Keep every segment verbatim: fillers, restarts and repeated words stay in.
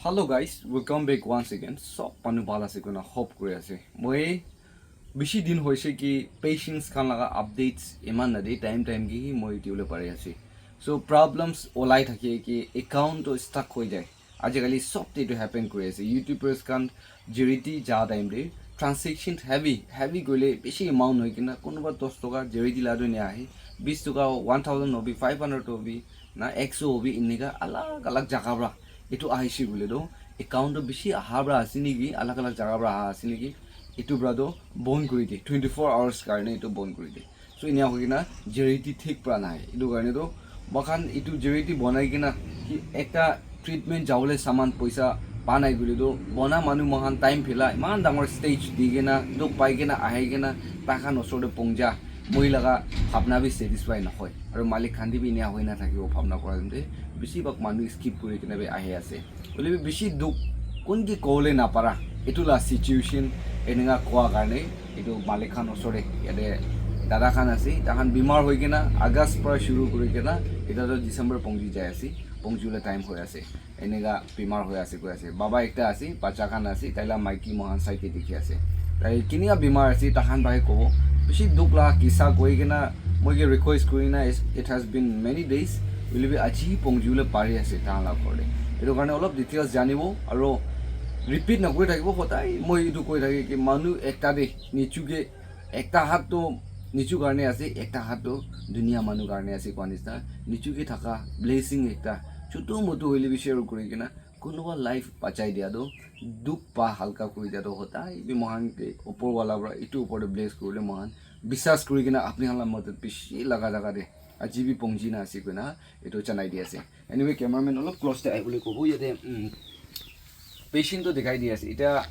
Hello guys, welcome back once again. Sob manu bhal ase koina hope kuri ase. Moi bishi din hoise ki patients khan laga updates iman na de, time time ki hi moi dibole pari ase. So problems olai thake ki account to stuck hoi jai. Ajikali sob te etu happen kuri ase. YouTubers khan charity ja time te transaction heavy, heavy koile bishi amount hoi kena kunuba dos toka charity la tu enia ahe, bis toka, one thousand hobi, five hundred hobi, na ekso hobi, enika alag alag jaga pra etu ahise koile tu account tu bishi aha pra ase niki, alag alag jaga pra aha ase niki, etu pra tu bon kuri de, twenty four hours karne etu bon kuri de. So enia hoi kena charity thik pra nai. Etu karne tu moikhan etu charity bonai kena ki ekta treatment jawole saman poisa pa nai koile tu bona manu moikhan time phila eman dangor stage di kena dukh pai kena ahi kena taikhan osor te pongja moi laga bhabna bi satisfy nohoi. Aru malik khan te bi enia hoi na thakibo bhabna kora time te bishi bhag manu skip kuri kena bi ahi ase. Hoile bi bishi dukh, kun ki kobole napara. Etu la situation eneka koa karne etu malik khan osor te yate dada khan ase, taikhan bimar hoi kena August para shuru kuri kena eta toh December pongji jai ase, pongji bole time hoi ase. Eneka bimar hoi ase koi ase. Baba ekta ase, bacha khan ase, tai la maiki moikhan side te dikhi ase. Tai kinika bimar ase, taikhan para he kobo. Bishi dukh la kisa koi kena moi ke request kuri na, is- it has been many days. Hoile bi aji pongji bole pari ase tahan la ghor te. Etu karne olop details janibo aro repeat nakuri thakibo. Hodai moi etu koi thake ki manu ekta te nichu ke ekta hath to nichu karne ase, ekta hath to dunia manu karne ase koa nisina. Nichu ke thaka blessing ekta chutu mutu hoile bi share kuri kena kunuba life bachai dia to, dukh pa halka kuri dia to hodai bi moikhan ke upor wala para etu upor te bless kuribole moikhan biswas kuri kena apni khan la madad bishi laga jaga te aji bi pongji na ase koina etu janai di ase. Anyway, cameraman olop close te ahibole kobo yate, um, patient to dikhai di ase. Eta,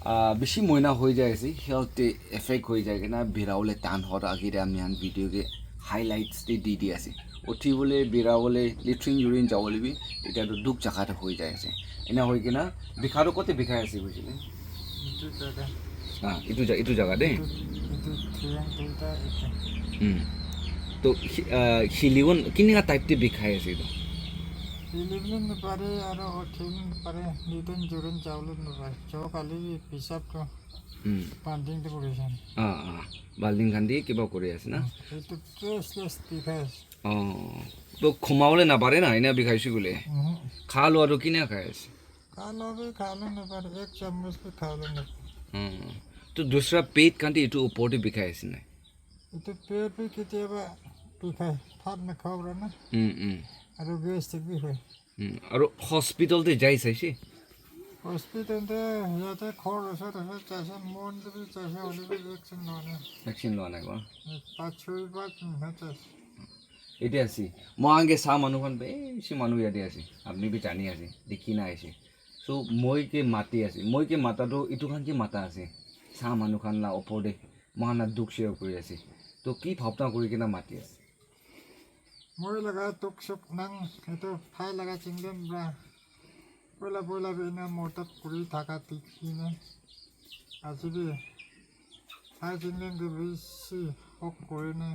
ah, bishi moina hoi jai ase, health te effect hoi jai kena bira bole tan hor age te ami khan video ke highlights te di di ase. Uthi bole, bira bole, latrine urine jabole bi eta to dukh jaga te hoi jai ase. Ena hoi kena bikha to kote bikhai ase koisile? Etu jaga. Ah, etu ja-, etu jaga de? Etu, etu theng duita ekta. Hmm. To hi-, ah, hilibo n-, kinika type te bikhai ase etu? Hilibo napare aro uthibo napare, latrine urine jabole napare. Jo khali bi pisap to Hmm. Banding te kuri ase. Ah, ah. Balding khan de kiba kuri ase na? Hmm. Etu restless bikhai ase. Oh. To khumabole napare na, ena bikhaise koile? Mhm. Kha loa to kina khai ase? Kha loa bi khabole napare, ek chamuch bi khabole napare. Hmm. To dusra pet khan te etu upor te bikhai ase na? Etu pet bi ketiaba bikhai, bhat nakhao para na. Hmm, hmm. Aru gastric bi hoi. Hmm. Aru hospital te jai saise? Hospital te yate ghor osor te jaise, mon te bi jaise, hoile bi vaccine loa nai. Vaccine loa nai ko? Pach choi baar jaise. Ete ase. Moikhan ke sa manu khan bishi manu yate ase. Apni bi jani ase. Dikhi na ase. So, moi ke mati ase. Moi ke mata toh etu khan ke mata ase. Sa manu khan la opor te. Moikhan la dukh share kuri ase. To ki bhabna kuri kena mati ase? Moi laga dukh sukh nang etu phai laga chinglem pra. Poila poila bi ena madad kuri thaka dikhi na. Aji bi phai chinglem ke bishi hok kuri na.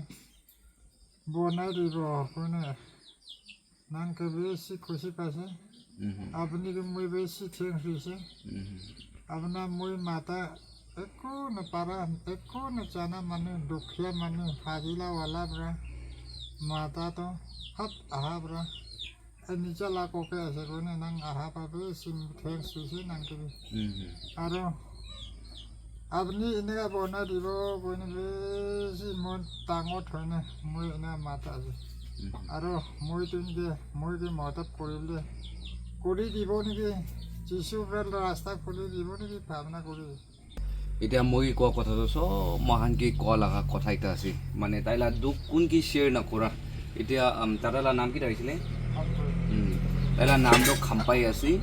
Bonai dibo koi na. Nang ke bishi khushi paise. Mhm. Apni ke moi bishi thanks dise. Mhm. Apna moi mata ekko napara, ekko najana manu, dukhia manu, hajila wala pra, mata to hat aha pra. Ei nija la koke ase koine nang aha pa bishi thanks dise nang ke bi. Mhm. Aro apni eneka bonai dibo koine bishi mon dangor hoine moi ena mata ase. Mhm. Aro moi tun ke, moi ke madad kori bole, kori dibo niki, Jisu pra rasta khuli dibo niki bhabna kori. Etiya moi koa kotha toh sob moikhan ke koa laga kotha ekta ase. Mane tai la dukh kun ke share nakora. Etiya, um, dada la naam kita hoisile? Khampai. Hmm. Tai la naam toh Khampai ase.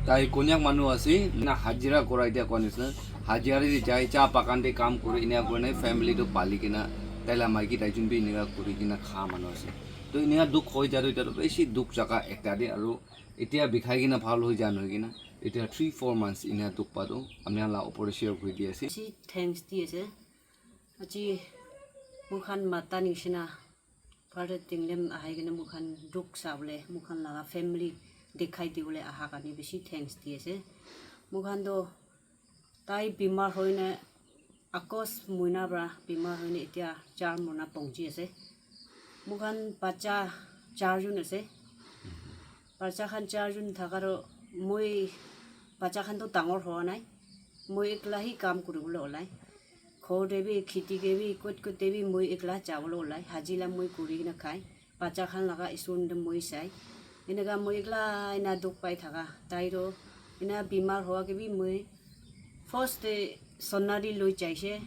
Tai Konyak manu ase. Na hajira kora etiya koa nisina. Hajira te jai cha bagan te kam kore enia kurina family toh pali kena. Tai la maiki tai jun bi enika kuri kena kha manu ase. Toh enia dukh hoi ja toh etiya toh bishi dukh jaga ekta te aru etiya bikhai kena bhal hoi ja nohoi kena. Etiya three four months enia dukh pa toh ami khan la opor te share kuri di ase. Bishi thanks di ase. Aji moikhan mata nishina Father Tinglem ahai kena moikhan dukh sabole, moikhan laga family dikhai dibole aha karne bishi thanks di ase. Moikhan toh tai bimar hoina August mohina para bimar hoina etia char mohina pongji ase. Moikhan bacha charjun ase. Bacha khan charjun thaka toh moi bacha khan toh dangor hoa nai. Moi ekla hi kam kuribole olai. Ghor te bi, kheti ke bi, kot kot te bi moi ekla jabole olai. Hajila moi kuri kena khai. Bacha khan laga school te moi sai. Eneka moi ekla ena dukh pai thaka. Tai toh ena bimar hoa ke bi moi first te Sonari loi jaise.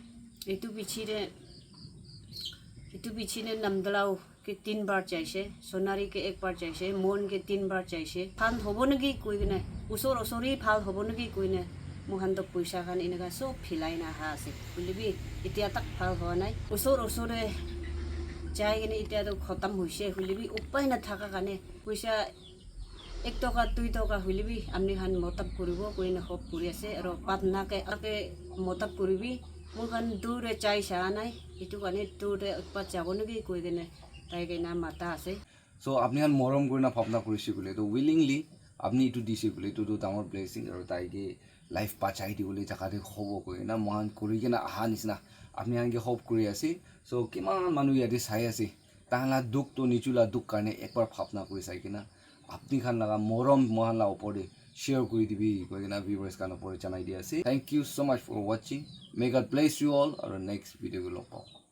Etu piche te, etu piche te Namdalau ke tin bar jaise, Sonari ke ek bar jaise, Mon ke tin bar jaise. Bhal hobo naki koi kena, usor usor hi bhal hobo naki koi kena, moikhan toh poisa khan eneka sob philai na aha ase. Hoile bi etia tak bhal hoa nai. Usor usor te jai kena etia toh khotom hoise. Hoile bi upai na thaka karne poisa ek toka, dui toka hoile bi apni khan modot kuribo koi kena hope kuri ase. Aro bhapna ke ake modot kuribi. Moikhan dur te jai sa nai. Etu karne dur te utpat jabo naki koi kena tai ke na mata ase. So apni khan morom kurina bhapna kurise koile toh willingly apni etu dise koile etu toh dangor blessing aro tai ke life bachai dibole jaga te hobo koi kena moikhan kuri kena aha nisina apni khan ke hope kuri ase. So kiman manu yate sai ase, tai khan la dukh toh nichu la dukh karne ekbar bhapna kuri sai kena apni khan laga morom moikhan la upor te share kuri dibi koi kena viewers khan upor te janai di ase. Thank you so much for watching. May God bless you all. Aro next video ke log pabo.